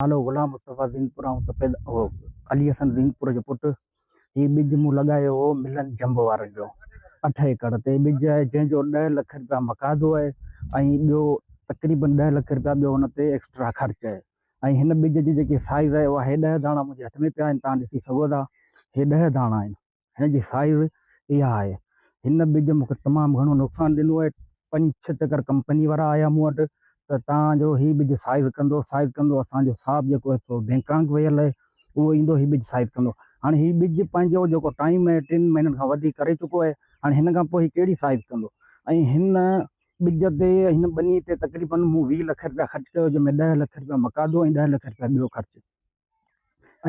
نالو غلام مصطفيٰ زينپور آئون سفيد علي حسن زينپور جو پٽ هي ٻج مون لڳايو هو ملن جنب وارن جو اٺ ايڪڙ تي ٻج آهي جنهن جو ڏهه لک رپيا مقاعدو آهي ۽ ٻيو تقريبن ڏهه لک رپيا ٻيو ان تي ايڪسٽرا خرچ آهي ۽ هن ٻج جي جيڪي سائيز آهي اها هي ڏهه داڻا منهنجي هٿ ۾ پيا آهن توهان ڏسي سگهو ٿا هي ڏهه داڻا آهن هن جي سائيز اها آهي. هن ٻج مون کي تمام گهڻو نقصان ڏنو آهي. پنج ڇهه چڪر ڪمپني وارا آيا مون وٽ ته توهان جو هي ٻج سائيز ڪندو سائيز ڪندو اسان جو صاحب جيڪو آهي سو بينڪانڪ ويل آهي اهو ايندو هي ٻج سائيز ڪندو. هاڻي هي ٻج پنهنجو جيڪو ٽائيم آهي ٽن مهينن کان وڌيڪ ڪري چڪو آهي هاڻي هن کان پوء هي ڪهڙي سائيز ڪندو ۽ هن ٻج تي هن ٻني تي تقريبن مون 20 لک رپيا خرچ ڪيو جنهن ۾ 10 لک رپيا مقادو ۽ 10 لک رپيا ٻيو خرچ.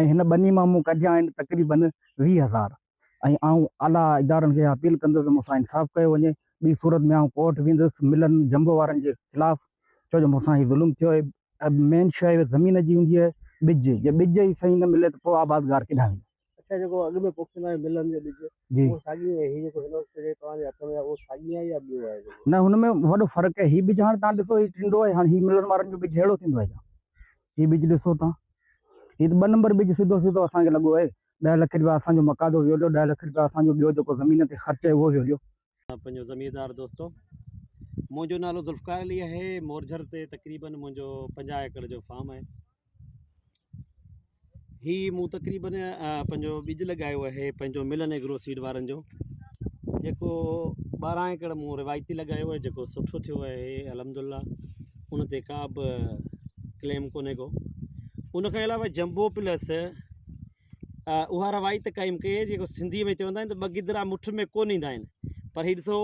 ۽ هن ٻني مان مون ڪڍيا آهن تقريبن 20,000 ۽ آئون اعليٰ ادارن کي اپيل ڪندس ته مون سان انصاف ڪيو وڃي ٻي صورت ۾ آئون ڪورٽ ويندس ملن جنب وارن جي خلاف ڇو جو مون سان هي ظلم ٿيو آهي مين شيء زمين جي هوندي آهي ٻج جي ٻج ئي صحيح نه ملي ته پوء آبادگار ڪيڏانهن ويندو. اڇا جيڪو اڳ ۾ پوکيندا آهيو ملن جو ٻج جي. اهو ساڳيو آهي هي جيڪو هن وقت جيڪو توهان جي هٿ ۾ آهي اهو ساڳيو آهي يا ٻيو آهي جيڪو. نه هن ۾ وڏو فرق آهي هي ٻج هاڻي توهان ڏسو هي ٽنڊو آهي هاڻي هي ملن وارن جو ٻج ههڙو ٿيندو آهي ڇا هي ٻج ڏسو تان هي ته ٻه نمبر ٻج سڌو سڌو اسان کي لڳو آهي ڏهه لک رپيا اسان جو مقادو ويو ڏيو ڏهه لک رپيا اسان جو ٻيو جيڪو زمين تي خرچ آهي اهو ويو ڏيو. پنهنجو زميندار دوستو منهنجو نالو ذوالفقار علي آهي مورجھر تي تقريبن منهنجو 50 ايڪڙ جو فارم آهي هي مون تقريبن پنهنجو ٻج لڳايو آهي پنهنجو ملن ايگرو سيڊ وارن جو جيڪو 12 ايڪڙ مون روايتي لڳايو آهي جيڪو سٺو ٿيو آهي الحمد لله ان تي ڪا به ڪليم ڪونهي ڪو ان کان علاوه جمبو پلس اها روايت قائم ڪئي آهي جيڪو سنڌي ۾ چوندا آهن ته ٻه گدرا مٺ ۾ ڪونه ايندا آهن پر هي ڏسو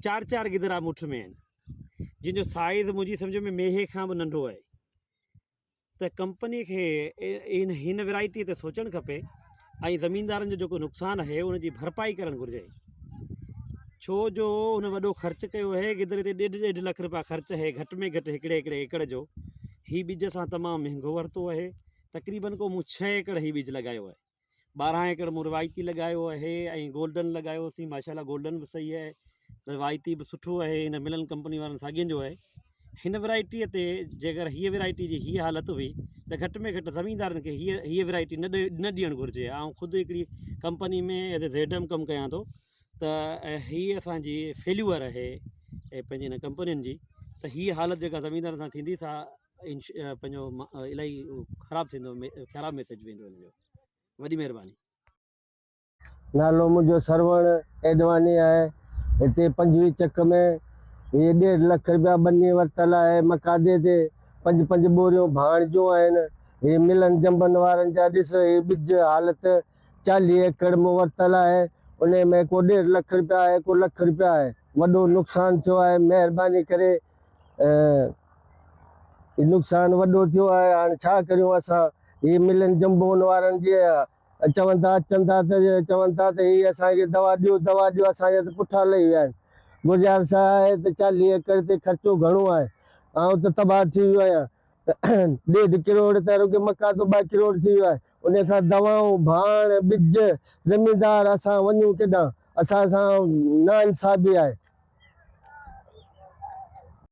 چار چار گدرا مٺ ۾ آهن جن جو سائز منهنجي سمجھ ۾ ميهي کان به ننڍو آهي ته ڪمپني کي هن ورائٽي تي سوچڻ کپي ۽ زميندارن جو جيڪو نقصان آهي ان جي ڀرپائي ڪرڻ گهرجي ڇو جو هن وڏو خرچ ڪيو آهي گدري تي ڏيڍ ڏيڍ لک روپيا خرچ آهي گهٽ ۾ گهٽ هڪڙي هڪڙي ايڪڙ جو هي ٻج اسان تمام مهنگو ورتو آهي تقريبن ڪو مون ڇهه ايڪڙ هي ٻج لڳايو آهي 12 ايڪڙ مون روايتي لڳايو آهي ۽ گولڊن لڳايو سين ماشاء الله گولڊن به صحيح آهي روايتي به سٺو آهي هن ملن ڪمپني وارن ساڳين جو آهي هن ورائٽي تي جيڪر هيء ورائٽي جي هيء حالت هئي ته گهٽ ۾ گهٽ زميندارن کي هيء هيء ورائٽي نه نه ڏيڻ گهرجي آئون خود هڪڙي company ۾ as a Z M ڪم ڪيان ٿو ته هيء اسانجي فيليور آهي پنهنجي هن ڪمپنين جي ته هيء حالت جيڪا زميندارن سان ٿيندي سا پنهنجو الاهي خراب ٿيندو خراب ميسيج ويندو ان جو وڏي مهرباني. نالو منهنجو سروڻ ايڏواڻي آهي هتي 25 چڪ ۾ هي ڏيڍ لک رپيا ٻني ورتل آهي مقادي تي پنج پنج ٻوريون ڀاڻ جون آهن هي ملن جنبن وارن جا ڏس هي ٻج حالت 40 ايڪڙ مون ورتل آهي انهي ۾ ڪو ڏيڍ لک رپيا آهي ڪو لک رپيا آهي وڏو نقصان ٿيو آهي مهرباني ڪري هي نقصان وڏو ٿيو آهي هاڻ ڇا ڪريون اسان هي ملن جنبون وارن جي چون ٿا اچن ٿا ته چون ٿا ته هي اسان کي دوا ڏيو دوا ڏيو اسان جا ته پٺا لهي ويا آهن گذارش آهي ته 40 ايڪڙ تي خرچو گهڻو آهي آئون ته تباهه ٿي ويو آهيان ڏيڍ ڪروڙ ته رڳو مقاطو ٻه ڪروڙ ٿي ويو آهي ان کان دوائون ڀاڻ ٻج زميندار اسان وڃون ڪيڏانهن اسان سان ناانصافي آهي.